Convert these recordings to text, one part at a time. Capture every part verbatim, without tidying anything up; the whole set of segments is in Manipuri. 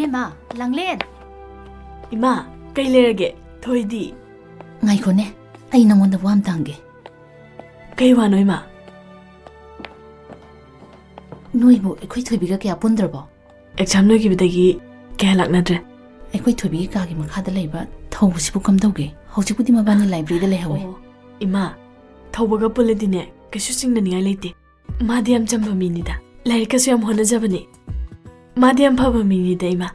ꯏꯃꯥ, ꯂꯥꯡꯂꯦꯟ꯫ ꯏꯃꯥ, ꯀꯩ ꯂꯩꯔꯒꯦ? ꯊꯣꯏꯗꯤ? ꯉꯥꯏꯈꯣꯅꯦ, ꯑꯩ ꯅꯉꯣꯟꯗ ꯋꯥ ꯑꯝꯇ ꯍꯪꯒꯦ꯫ ꯀꯩ ꯋꯥꯅꯣ, ꯏꯃꯥ? ꯅꯣꯏꯕꯨ ꯑꯩꯈꯣꯏ ꯊꯣꯏꯕꯤꯒ ꯀꯌꯥ ꯄꯨꯟꯗ꯭ꯔꯕꯣ? ꯑꯦꯛꯖꯥꯝ ꯂꯣꯏꯈꯤꯕꯗꯒꯤ ꯀꯌꯥ ꯂꯥꯛꯅꯗ꯭ꯔꯦ꯫ ꯑꯩꯈꯣꯏ ꯊꯣꯏꯕꯤꯒꯤ ꯀꯥꯒꯤ ꯃꯈꯥꯗ ꯂꯩꯕ ꯊꯧꯕꯁꯤꯕꯨ ꯀꯝꯗꯧꯒꯦ? ꯍꯧꯖꯤꯛꯄꯨꯗꯤ ꯃꯕꯥꯅꯤ ꯂꯥꯏꯕ꯭ꯔꯦꯔꯤꯗ ꯂꯩꯍꯧꯋꯦ꯫ ꯑꯣ, ꯏꯃꯥ, ꯊꯧꯕꯒ ꯄꯨꯜꯂꯗꯤꯅꯦ, ꯀꯩꯁꯨ ꯆꯤꯡꯅꯅꯤꯡꯉꯥꯏ ꯂꯩꯇꯦ꯫ ꯃꯥꯗꯤ ꯌꯥꯝ ꯆꯝꯕ ꯃꯤꯅꯤꯗ, ꯂꯥꯏꯔꯤꯛꯀꯁꯨ ꯌꯥꯝ ꯍꯣꯠꯅꯖꯕꯅꯤ꯫ ꯃꯥꯗꯤ ꯌꯥꯝ ꯐꯕ ꯃꯤꯅꯤꯗ, ꯏꯃꯥ꯫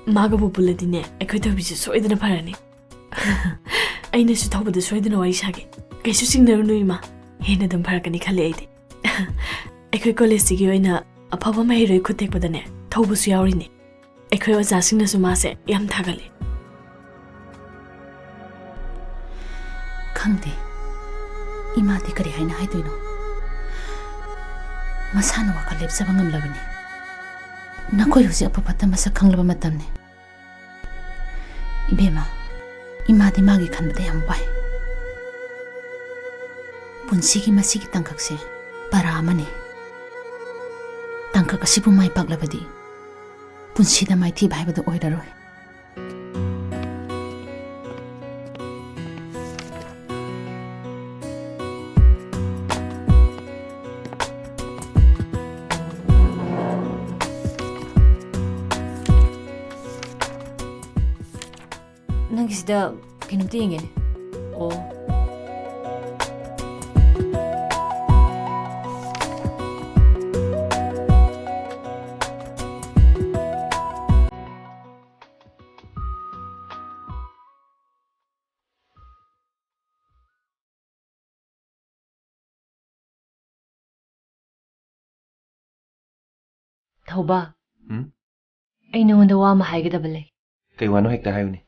ꯃꯥꯒꯕꯨ ꯄꯨꯜꯂꯗꯤꯅꯦ, ꯑꯩꯈꯣꯏ ꯊꯣꯏꯕꯤꯁꯦ ꯁꯣꯏꯗꯅ ꯐꯔꯅꯤ꯫ ꯑꯩꯅꯁꯨ ꯊꯧꯕꯗ ꯁꯣꯏꯗꯅ ꯋꯥꯔꯤ ꯁꯥꯒꯦ꯫ ꯀꯩꯁꯨ ꯆꯤꯡꯅꯔꯨꯅꯨ, ꯏꯃꯥ꯫ ꯍꯦꯟꯅ ꯑꯗꯨꯝ ꯐꯔꯛꯀꯅꯤ ꯈꯜꯂꯦ ꯑꯩꯗꯤ꯫ ꯑꯩꯈꯣꯏ ꯀꯣꯂꯦꯖꯁꯤꯒꯤ ꯑꯣꯏꯅ ꯑꯐꯕ ꯃꯍꯩꯔꯣꯏ ꯈꯨꯠ ꯊꯦꯛꯄꯗꯅꯦ, ꯊꯧꯕꯁꯨ ꯌꯥꯎꯔꯤꯅꯤ꯫ ꯑꯩꯈꯣꯏ ꯑꯣꯖꯥꯁꯤꯡꯅꯁꯨ ꯃꯥꯁꯦ ꯌꯥꯝ ꯊꯥꯒꯠꯂꯤ꯫ ꯈꯪꯗꯦ, ꯏꯃꯥꯗꯤ ꯀꯔꯤ ꯍꯥꯏꯅ ꯍꯥꯏꯗꯣꯏꯅꯣ? ꯃꯁꯥꯅ ꯋꯥꯈꯜ ꯂꯦꯞꯆꯕ ꯉꯝꯂꯕꯅꯤ꯫ ꯅꯈꯣꯏ ꯍꯧꯖꯤꯛ ꯑꯐ ꯐꯠꯇ ꯃꯁꯛ ꯈꯪꯂꯕ ꯃꯇꯝꯅꯤ꯫ ꯏꯕꯦꯝꯃ, ꯏꯃꯥꯗꯤ ꯃꯥꯒꯤ ꯈꯟꯕꯗ ꯌꯥꯝ ꯋꯥꯏ꯫ ꯄꯨꯟꯁꯤꯒꯤ ꯃꯁꯤꯒꯤ ꯇꯥꯡꯀꯛꯁꯦ ꯄꯔꯥ ꯑꯃꯅꯤ꯫ ꯇꯥꯡꯀꯛ ꯑꯁꯤꯕꯨ ꯃꯥꯏ ꯄꯥꯛꯂꯕꯗꯤ ꯄꯨꯟꯁꯤꯗ ꯃꯥꯏꯊꯤꯕ ꯍꯥꯏꯕꯗꯨ ꯑꯣꯏꯔꯔꯣꯏ꯫ ꯅꯪꯒꯤꯁꯤꯗ ꯀꯩꯅꯣꯝꯇ ꯌꯦꯡꯒꯦꯅꯦ꯫ ꯑꯣ꯫ ꯊꯧꯕ꯫ ꯍꯨꯝ? ꯑꯩ ꯅꯉꯣꯟꯗ ꯋꯥ ꯑꯃ ꯍꯥꯏꯒꯗꯕ ꯂꯩ꯫ ꯀꯩ ꯋꯥꯅꯣ, ꯍꯦꯛꯇ ꯍꯥꯏꯌꯨꯅꯦ꯫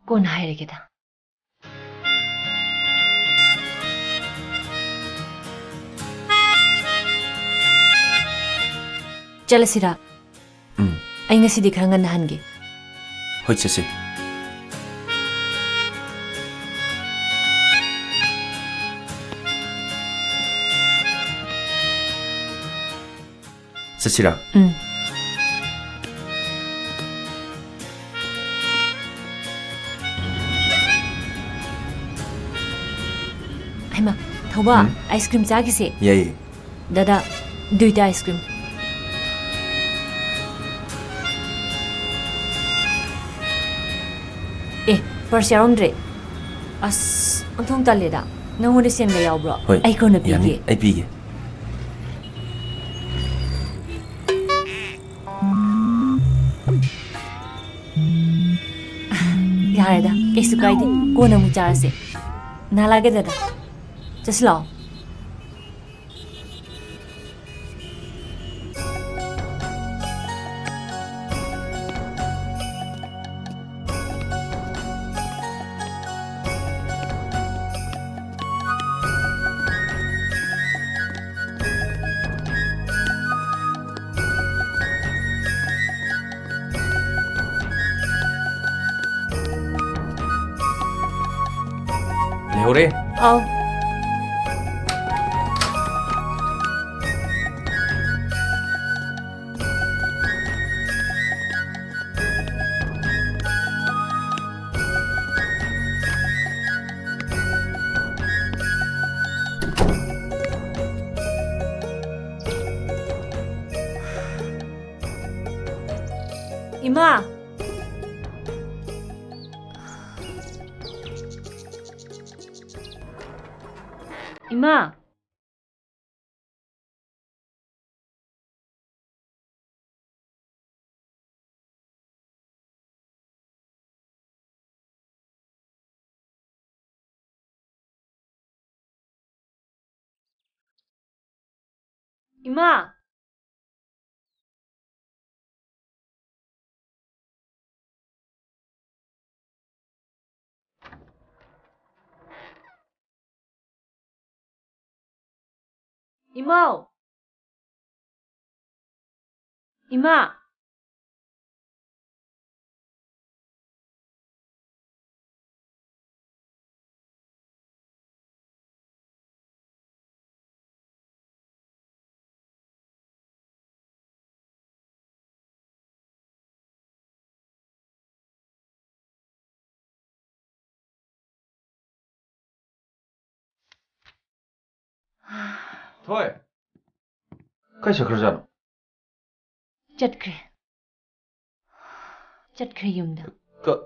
ꯀꯣꯟꯅ ꯍꯥꯏꯔꯒꯦꯗ꯫ ꯆꯠꯂꯁꯤꯔꯥ? ꯎꯝ꯫ ꯑꯩ ꯉꯁꯤꯗꯤ ꯈꯔ ꯉꯟꯅ ꯍꯟꯒꯦ꯫ ꯍꯣꯏ, ꯆꯠꯁꯦ꯫ ꯆꯠꯁꯤꯔꯥ? ꯎꯝ꯫ ꯍꯩꯃꯥ, ꯊꯧꯕ, ꯎꯝ? Ice cream ꯆꯥꯈꯤꯁꯦ꯫ ꯌꯥꯏꯌꯦ꯫ ꯗꯥꯗꯥ, ꯗꯨꯏꯇ ice cream꯫ ꯑꯦ, purse ꯌꯥꯎꯔꯝꯗ꯭ꯔꯦ꯫ ꯑꯁ, ꯑꯣꯟꯊꯣꯡ ꯇꯜꯂꯦꯗ꯫ ꯅꯪꯉꯣꯟꯗ ꯁꯦꯟꯒ ꯌꯥꯎꯕ꯭ꯔꯣ? ꯍꯣꯏ, ꯑꯩ ꯀꯣꯟꯅ ꯄꯤꯒꯦ꯫ ꯌꯥꯅꯤ, ꯑꯩ ꯄꯤꯒꯦ꯫ ꯌꯥꯔꯦꯗ, ꯀꯩꯁꯨ ꯀꯥꯏꯗꯦ꯫ ꯀꯣꯟꯅ ꯑꯃꯨꯛ ꯆꯥꯔꯁꯦ꯫ ꯅꯥꯂꯥꯒꯦ ꯗꯥꯗꯥ꯫ ꯆꯠꯁꯤ ꯂꯥꯛꯑꯣ꯫ ꯂꯩꯍꯧꯔꯦ꯫ ꯑꯥꯎ꯫ ꯏꯃꯥ! ꯏꯃꯥ! ꯏꯃꯥ! ꯏꯃꯥꯎ! ꯏꯃꯥ! ꯊꯣꯏ, ꯀꯥꯏ ꯆꯠꯈ꯭ꯔꯖꯥꯠꯅꯣ? ꯆꯠꯈ꯭ꯔꯦ꯫ ꯆꯠꯈ꯭ꯔꯦ ꯌꯨꯝꯗ꯫ ꯀ-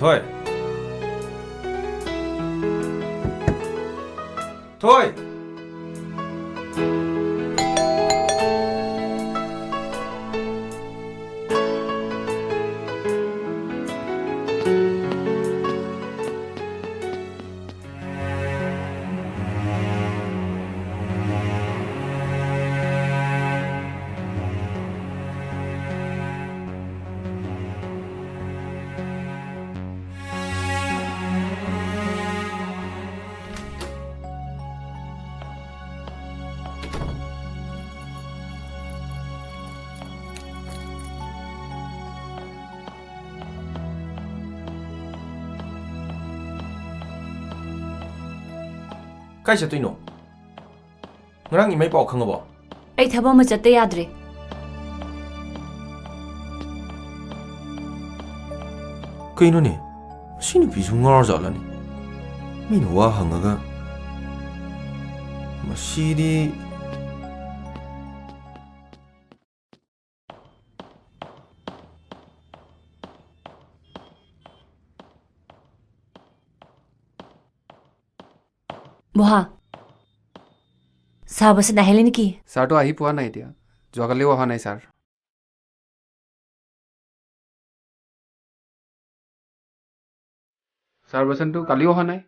ꯊꯣꯏ꯫ ꯊꯣꯏ꯫ ꯀꯥꯏ ꯆꯠꯇꯣꯏꯅꯣ? ꯉꯔꯥꯡ ꯏꯃꯩ ꯄꯥꯎ ꯈꯪꯉꯕꯣ? ꯑꯩ ꯊꯕꯛ ꯑꯃ ꯆꯠꯇ ꯌꯥꯗ꯭ꯔꯦ꯫ ꯀꯩꯅꯣꯅꯦ? ꯃꯁꯤ ꯅꯨꯄꯤꯁꯨ ꯉꯥꯎꯔꯖꯥꯠꯂꯅꯦ? ꯃꯤꯅ ꯋꯥ ꯍꯪꯉꯒ ꯃꯁꯤꯗꯤ꯫ ꯕꯣꯍꯥ, ছাৰ বসন্ত আহিলে নেকি? ছাৰটো আহি পোৱা নাই এতিয়া, যোৱাকালিও অহা নাই ছাৰ। ছাৰ বসন্ত কালিও অহা নাই।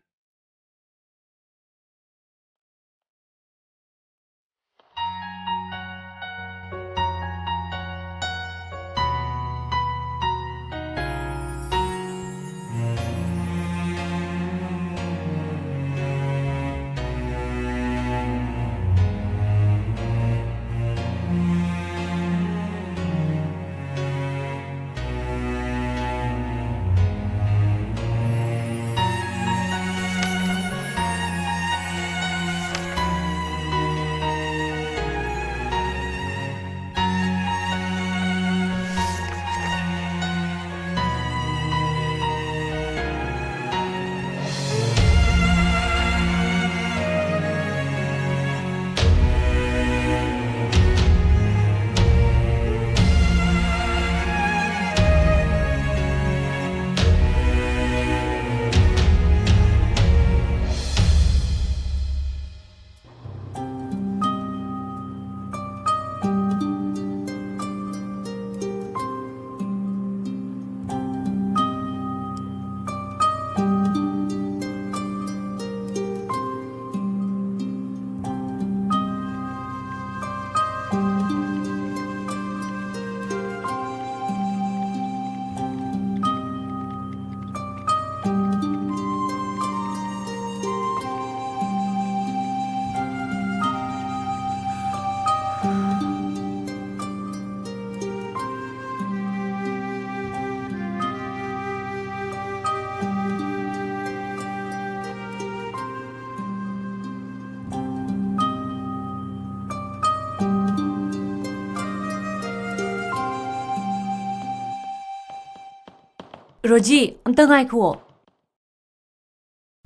ꯔꯣꯖꯤ, ꯑꯝꯇ ꯉꯥꯏꯈꯨꯑꯣ꯫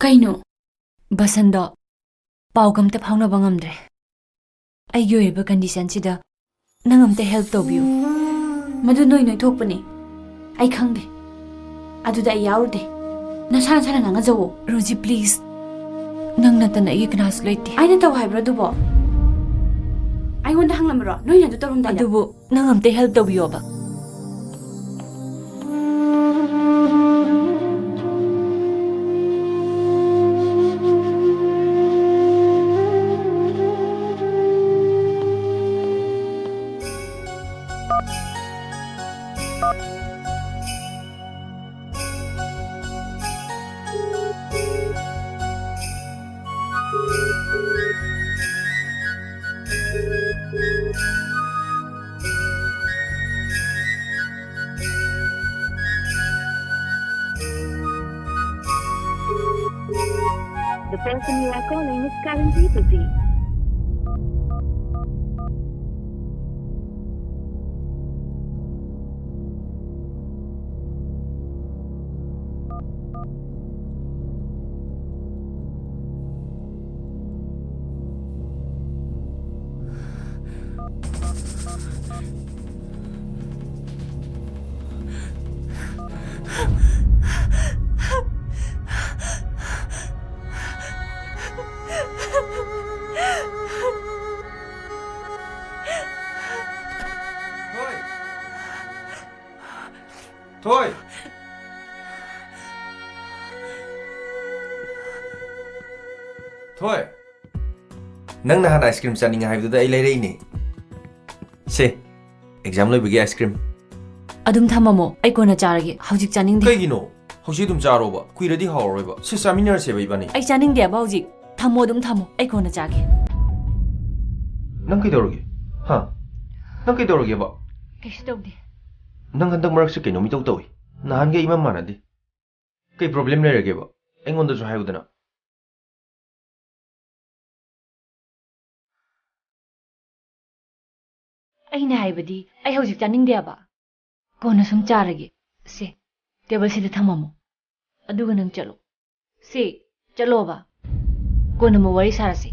ꯀꯩꯅꯣ? ꯕꯁꯟꯗꯣ ꯄꯥꯎꯒ ꯑꯝꯇ ꯐꯥꯎꯅꯕ ꯉꯝꯗ꯭ꯔꯦ꯫ ꯑꯩꯒꯤ ꯑꯣꯏꯔꯤꯕ ꯀꯟꯗꯤꯁꯟꯁꯤꯗ ꯅꯪ ꯑꯝꯇ ꯍꯦꯜꯞ ꯇꯧꯕꯤꯌꯨ꯫ ꯃꯗꯨ ꯅꯣꯏ ꯅꯣꯏ ꯊꯣꯛꯄꯅꯤ꯫ ꯑꯩ ꯈꯪꯗꯦ꯫ ꯑꯗꯨꯗ ꯑꯩ ꯌꯥꯎꯔꯨꯗꯦ꯫ ꯅꯁꯥ ꯅꯁꯥꯅ ꯉꯥꯡꯅꯖꯧꯋꯣ꯫ Rosie, please. ꯅꯪ ꯅꯠꯇꯅ ꯑꯩꯒꯤ ꯀꯅꯥꯁꯨ ꯂꯩꯇꯦ꯫ ꯑꯩꯅ ꯇꯧ ꯍꯥꯏꯕ꯭ꯔꯣ ꯑꯗꯨꯕꯣ? ꯑꯩꯉꯣꯟꯗ ꯍꯪꯂꯝꯕ꯭ꯔꯣ? ꯅꯣꯏꯅ ꯑꯗꯨ ꯇꯧꯔꯝꯗꯥꯏꯗ꯫ ꯑꯗꯨꯕꯨ ꯅꯪ ꯑꯝꯇ help ꯇꯧꯕꯤꯌꯣꯕ꯫ The person you are calling is currently busy. ꯊꯣꯏ! ꯊꯣꯏ! ꯊꯣꯏ! ꯅꯪ ꯅꯍꯥꯟ ꯑꯥꯏꯁ ꯀ꯭ꯔꯤꯝ ꯆꯥꯅꯤꯡꯉꯦ ꯍꯥꯏꯕꯗꯨꯗ ꯑꯩ ꯂꯩꯔꯛꯏꯅꯦ꯫ ꯁꯦ, ꯑꯦꯛꯖꯥꯝ ꯂꯣꯏꯕꯒꯤ ꯑꯥꯏꯁ ꯀ꯭ꯔꯤꯝ꯫ ꯑꯗꯨꯝ ꯊꯝꯃꯝꯃꯣ, ꯑꯩ ꯀꯣꯟꯅ ꯆꯥꯔꯒꯦ, ꯍꯧꯖꯤꯛ ꯆꯥꯅꯤꯡꯗꯦ꯫ ꯀꯩꯒꯤꯅꯣ? ꯍꯧꯖꯤꯛ ꯑꯗꯨꯝ ꯆꯥꯔꯣꯕ, ꯀꯨꯏꯔꯗꯤ ꯍꯥꯎꯔꯔꯣꯏꯕ꯫ ꯁꯤ ꯆꯥꯃꯤꯟꯅꯔꯁꯦꯕ ꯏꯕꯥꯅꯤ꯫ ꯑꯩ ꯆꯥꯅꯤꯡꯗꯦꯕ ꯍꯧꯖꯤꯛ꯫ ꯊꯝꯃꯣ, ꯑꯗꯨꯝ ꯊꯝꯃꯣ, ꯑꯩ ꯀꯣꯟꯅ ꯆꯥꯒꯦ꯫ ꯅꯪ ꯀꯩꯗꯧꯔꯒꯦ? ꯍꯥ? ꯅꯪ ꯀꯩꯗꯧꯔꯒꯦꯕ? ꯀꯩꯁꯨ ꯇꯧꯗꯦ꯫ ꯅꯪ ꯍꯟꯗꯛ ꯃꯔꯛꯁꯦ ꯀꯩꯅꯣꯝ ꯏꯇꯧ ꯇꯧꯏ꯫ ꯅꯍꯥꯟꯒ ꯏꯃꯥꯟ ꯃꯥꯟꯅꯗꯦ꯫ ꯀꯩ ꯄ꯭ꯔꯣꯕ꯭ꯂꯦꯝ ꯂꯩꯔꯒꯦꯕ? ꯑꯩꯉꯣꯟꯗꯁꯨ ꯍꯥꯏꯌꯨꯗꯅ꯫ ꯑꯩꯅ ꯍꯥꯏꯕꯗꯤ, ꯑꯩ ꯍꯧꯖꯤꯛ ꯆꯥꯅꯤꯡꯗꯦ ꯍꯥꯏꯕ꯫ ꯀꯣꯟꯅ ꯁꯨꯝ ꯆꯥꯔꯒꯦ꯫ ꯁꯦ, ꯇꯦꯕꯜꯁꯤꯗ ꯊꯝꯃꯝꯃꯣ꯫ ꯑꯗꯨꯒ ꯅꯪ ꯆꯠꯂꯣ꯫ ꯁꯤ, ꯆꯠꯂꯣꯕ꯫ ꯀꯣꯟꯅ ꯑꯃꯨꯛ ꯋꯥꯔꯤ ꯁꯥꯔꯁꯤ꯫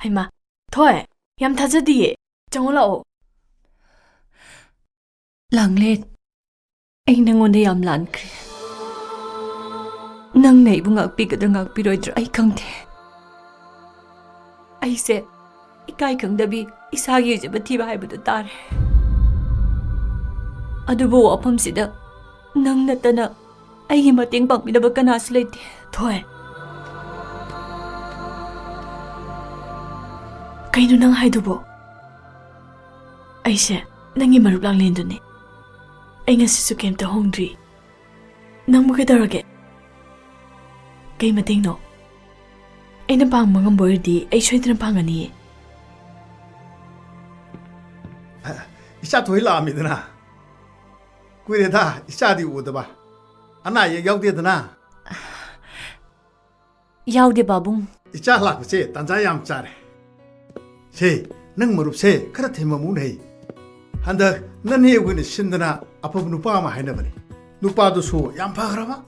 ꯍꯩꯃꯥ, ꯊꯣꯏ, ꯌꯥꯝ ꯊꯥꯖꯗꯤꯌꯦ꯫ ꯆꯪꯉꯣ ꯂꯥꯛꯑꯣ꯫ ꯂꯥꯡꯂꯦꯟ, ꯑꯩ ꯅꯪꯉꯣꯟꯗ ꯌꯥꯝ ꯂꯥꯟꯈ꯭ꯔꯦ꯫ ꯅꯪꯅ ꯑꯩꯕꯨ ꯉꯥꯛꯄꯤꯒꯗ꯭ꯔꯥ ꯉꯥꯛꯄꯤꯔꯣꯏꯗ꯭ꯔꯥ ꯑꯩ ꯈꯪꯗꯦ꯫ ꯑꯩꯁꯦ ꯏꯀꯥꯏ ꯈꯪꯗꯕꯤ, ꯏꯁꯥꯒꯤ ꯑꯣꯏꯖꯕ ꯊꯤꯕ ꯍꯥꯏꯕꯗꯨ ꯇꯥꯔꯦ꯫ ꯑꯗꯨꯕꯨ ꯋꯥꯐꯝꯁꯤꯗ ꯅꯪ ꯅꯠꯇꯅ ꯑꯩꯒꯤ ꯃꯇꯦꯡ ꯄꯥꯡꯕꯤꯅꯕ ꯀꯅꯥꯁꯨ ꯂꯩꯇꯦ꯫ ꯊꯣꯏ, ꯀꯩꯅꯣ ꯅꯪ ꯍꯥꯏꯗꯨꯕꯣ? ꯑꯩꯁꯦ ꯅꯪꯒꯤ ꯃꯔꯨꯞ ꯂꯥꯡꯂꯦꯟꯗꯨꯅꯤ꯫ ꯑꯩ ꯉꯁꯤꯁꯨ ꯀꯩꯝꯇ ꯍꯣꯡꯗ꯭ꯔꯤ꯫ ꯅꯪꯕꯨ ꯀꯩꯗꯧꯔꯒꯦ? ꯀꯩ ꯃꯇꯦꯡꯅꯣ? ꯑꯩꯅ ꯄꯥꯡꯕ ꯉꯝꯕ ꯑꯣꯏꯔꯗꯤ ꯑꯩ ꯁꯣꯏꯗꯅ ꯄꯥꯡꯒꯅꯤꯌꯦ꯫ ꯏꯆꯥ ꯊꯣꯏ ꯂꯥꯛꯑꯝꯃꯤꯗꯅ꯫ ꯀꯨꯏꯔꯦꯗ ꯏꯆꯥꯗꯤ ꯎꯗꯕ꯫ ꯑꯅꯥ ꯑꯌꯦꯛ ꯌꯥꯎꯗꯦꯗꯅ? ꯌꯥꯎꯗꯦ, ꯄꯥꯕꯨꯡ꯫ ꯏꯆꯥ ꯂꯥꯛꯄꯁꯦ ꯇꯥꯟꯖꯥ ꯌꯥꯝ ꯆꯥꯔꯦ꯫ ꯁꯦ, ꯅꯪ ꯃꯔꯨꯞꯁꯦ ꯈꯔ ꯊꯦꯝꯃꯝꯃꯨꯅꯦ꯫ ꯍꯟꯗꯛ ꯅꯅꯦ ꯑꯩꯈꯣꯏꯅ ꯁꯤꯟꯗꯅ ꯑꯐꯕ ꯅꯨꯄꯥ ꯑꯃ ꯍꯥꯏꯅꯕꯅꯤ꯫ ꯅꯨꯄꯥꯗꯨꯁꯨ ꯌꯥꯝ ꯐꯈ꯭ꯔꯕ꯫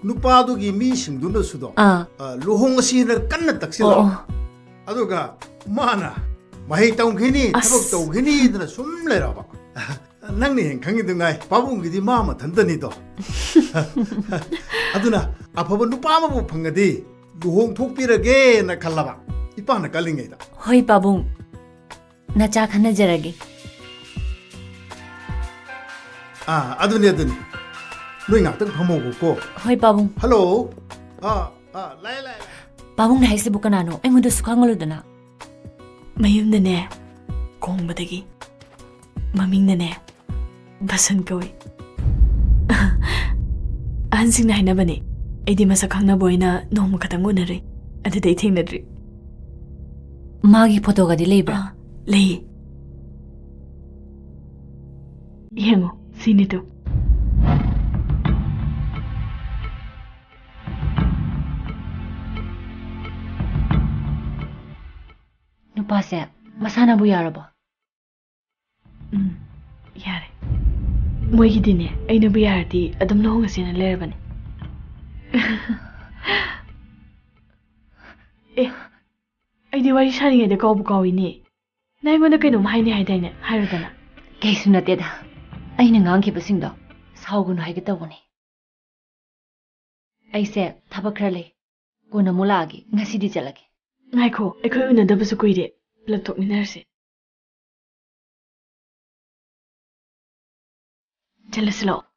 ꯅꯨꯄꯥꯗꯨꯒꯤ ꯃꯤꯁꯤꯡꯗꯨꯅꯁꯨꯗꯣ, ꯑꯥ꯫ ꯑ, ꯂꯨꯍꯣꯡꯉꯁꯤꯅ ꯀꯟꯅ ꯇꯛꯁꯤꯜꯂꯕ꯫ ꯑꯣ, ꯑꯣ꯫ ꯑꯗꯨꯒ ꯃꯥꯅ ꯃꯍꯩ ꯇꯝꯈꯤꯅꯤ, ꯑꯁ꯫ ꯊꯕꯛ ꯇꯧꯈꯤꯅꯤꯗꯅ ꯁꯨꯝ ꯂꯩꯔꯕ꯫ ꯅꯪꯅ ꯍꯦꯟ ꯈꯪꯉꯤꯗꯨ ꯉꯥꯏ, ꯄꯥꯕꯨꯡꯒꯤꯗꯤ ꯃꯥ ꯃꯊꯟꯇꯅꯤꯗꯣ꯫ ꯑꯗꯨꯅ ꯑꯐꯕ ꯅꯨꯄꯥ ꯑꯃꯕꯨ ꯐꯪꯉꯗꯤ ꯂꯨꯍꯣꯡꯊꯣꯛꯄꯤꯔꯒꯦꯅ ꯈꯜꯂꯕ ꯏꯄꯥꯅ ꯀꯜꯂꯤꯉꯩꯗ꯫ ꯍꯣꯏ ꯄꯥꯕꯨꯡ, ꯅꯆꯥ ꯈꯟꯅꯖꯔꯒꯦ꯫ ꯑꯥ, ꯑꯗꯨꯅꯤ, ꯑꯗꯨꯅꯤ꯫ ꯅꯣꯏ ꯉꯥꯛꯇꯪ ꯐꯝꯍꯧꯕꯀꯣ꯫ ꯍꯣꯏ ꯄꯥꯕꯨꯡ꯫ ꯍꯜꯂꯣ꯫ ꯑꯥ, ꯑꯥ, ꯂꯥꯛꯑꯦ, ꯂꯥꯛꯑꯦ, ꯂꯥꯛꯑꯦ꯫ ꯄꯥꯕꯨꯡꯅ ꯍꯥꯏꯁꯤꯕꯨ ꯀꯅꯥꯅꯣ? ꯑꯩꯉꯣꯟꯗꯁꯨ ꯈꯪꯍꯜꯂꯨꯗꯅ꯫ ꯃꯌꯨꯝꯗꯅꯦ ꯈꯣꯡꯕꯗꯒꯤ ꯃꯃꯤꯡꯅꯅꯦ ꯕꯁꯟ ꯀꯧꯏ꯫ ꯑꯍꯟꯁꯤꯡꯅ ꯍꯥꯏꯅꯕꯅꯦ, ꯑꯩꯗꯤ ꯃꯁꯛ ꯈꯪꯅꯕ ꯑꯣꯏꯅ ꯅꯣꯡꯃ ꯈꯛꯇꯪ ꯎꯅꯔꯦ, ꯑꯗꯨꯗꯩ ꯊꯦꯡꯅꯗ꯭ꯔꯤ꯫ ꯃꯥꯒꯤ ꯐꯣꯇꯣꯒꯗꯤ ꯂꯩꯕ꯭ꯔꯥ? ꯑꯥ, ꯂꯩꯌꯦ꯫ ꯌꯦꯡꯉꯣ, ꯁꯤꯅꯤꯗꯨ꯫ ꯅꯨꯄꯥꯁꯦ ꯃꯁꯥꯅꯕꯨ ꯌꯥꯔꯕꯣ? ꯎꯝ, ꯌꯥꯔꯦ꯫ ꯃꯣꯏꯒꯤꯗꯤꯅꯦ, ꯑꯩꯅꯕꯨ ꯌꯥꯔꯗꯤ ꯑꯗꯨꯝ ꯂꯨꯍꯣꯡꯉꯁꯦꯅ ꯂꯩꯔꯕꯅꯦ꯫ ꯑꯦ, ꯑꯩꯗꯤ ꯋꯥꯔꯤ ꯁꯥꯔꯤꯉꯩꯗ ꯀꯥꯎꯕꯨ ꯀꯥꯎꯏꯅꯦ꯫ ꯅꯪ ꯑꯩꯉꯣꯟꯗ ꯀꯩꯅꯣꯝ ꯍꯥꯏꯅꯤ ꯍꯥꯏꯗꯥꯏꯅꯦ? ꯍꯥꯏꯔꯨꯗꯅ꯫ ꯀꯩꯁꯨ ꯅꯠꯇꯦꯗ, ꯑꯩꯅ ꯉꯥꯡꯈꯤꯕꯁꯤꯡꯗꯣ ꯁꯥꯎꯒꯅꯨ ꯍꯥꯏꯒꯦ ꯇꯧꯕꯅꯦ꯫ ꯑꯩꯁꯦ ꯊꯕꯛ ꯈꯔ ꯂꯩ, ꯀꯣꯟꯅ ꯑꯃꯨꯛ ꯂꯥꯛꯑꯒꯦ, ꯉꯁꯤꯗꯤ ꯆꯠꯂꯒꯦ꯫ ꯉꯥꯏꯈꯣ, ꯑꯩꯈꯣꯏ ꯎꯅꯗꯕꯁꯨ ꯀꯨꯏꯔꯦ, ꯄꯨꯂꯞ ꯊꯣꯛꯃꯤꯟꯅꯔꯁꯦ꯫ ꯆꯠꯂꯁꯤ ꯂꯥꯛꯑꯣ꯫